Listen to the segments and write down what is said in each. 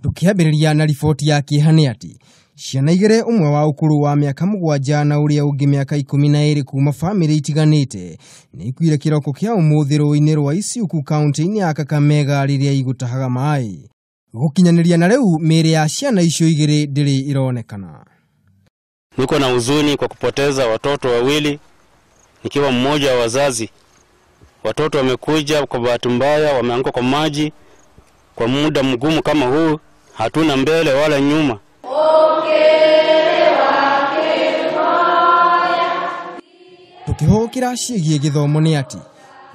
Tũkĩambĩrĩria na riboti ya kĩeha nĩ atĩ ciana igĩrĩ, ũmwe wa ũkũrũ wa mĩaka 7 na ũrĩa ũngĩ mĩaka 12 kuma bamĩrĩ itiganĩte, nĩ ikuire kĩroko kĩa ũmũthĩ rũĩ-inĩ rwa Isiukũ kaunti-inĩ ya Kakamega rĩrĩa igũtahaga maĩ. Gũkinyanĩria na rĩu mĩĩrĩ ya ciana icio igĩrĩ ndĩrĩ ĩronekana. Niko na huzuni kwa kupoteza watoto wawili nikiwa mmoja wa wazazi. Watoto wamekuja kwa bahati mbaya, wameanguka kwa maji kwa muda mgumu kama huu, hatuna mbele wala nyuma. Tukihũgũkĩra ciĩgiĩ gĩthomo nĩ atĩ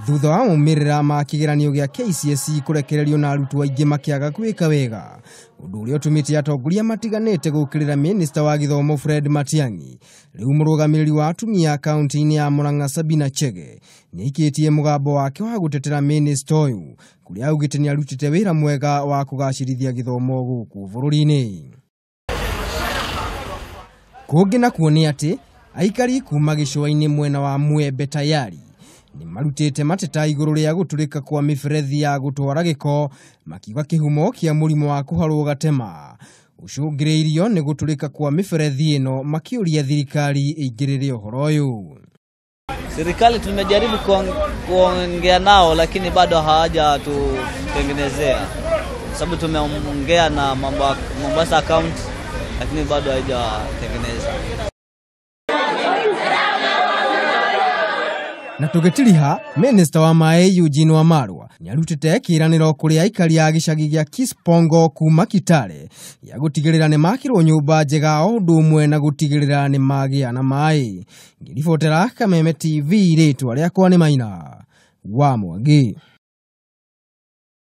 thutha wa maumĩrĩra ma kĩgeranio gĩa KCSE kũrekererio na arutwo aingĩ makĩaga gwĩka wega, ũndũ ũrĩa ũtũmĩte atongoria matiganĩte gũkĩrĩra minista wa gĩthomo Fred Matiang'i. Rĩu mũrũgamĩrĩri wa atumia kaunti-inĩ ya Murang'a Sabina Chege nĩaikĩtie mũgambo wake wa gũtetera minista ũyũ, kũrĩa augĩte nĩarutĩte wĩra mwega wa kũgacĩrithia gĩthomo gũkũ bũrũri-inĩ. Kũngĩ nakuo nĩ atĩ aikari kuma gĩcũa-inĩ mwena wa Mwembe Tayari nĩ marutĩte mateta igũrũ rĩa gũtũrĩka kwa mĩberethi ya gũtwara gĩko, makiuga kĩhumo kĩa mũrimũ wa kũharwo gatema ũcũngĩrĩirio nĩ gũtũrĩka kwa mĩberethi ĩno, makĩũria thirikari ĩingĩrĩre ũhoro ũyũ. Serikali tumejaribu kuongea nao lakini bado hawajatutengenezea, sababu tumeongea na Mombasa County lakini bado haijatengeneza. Na tũgĩtiriha, minista wa maĩ Eugene Wamalwa nĩarutĩte kĩĩranĩro kũrĩ aikari a gĩcagi gĩa Kispongo kuma Kitale gĩa gũtigĩrĩra nĩmakĩrwo nyũmba njega o ũndũ ũmwe na gũtigĩrĩra nĩmagĩa na maĩ. Ngĩribotera Kameme TV, rĩtwa rĩakwa nĩ Maina wa Mwangi.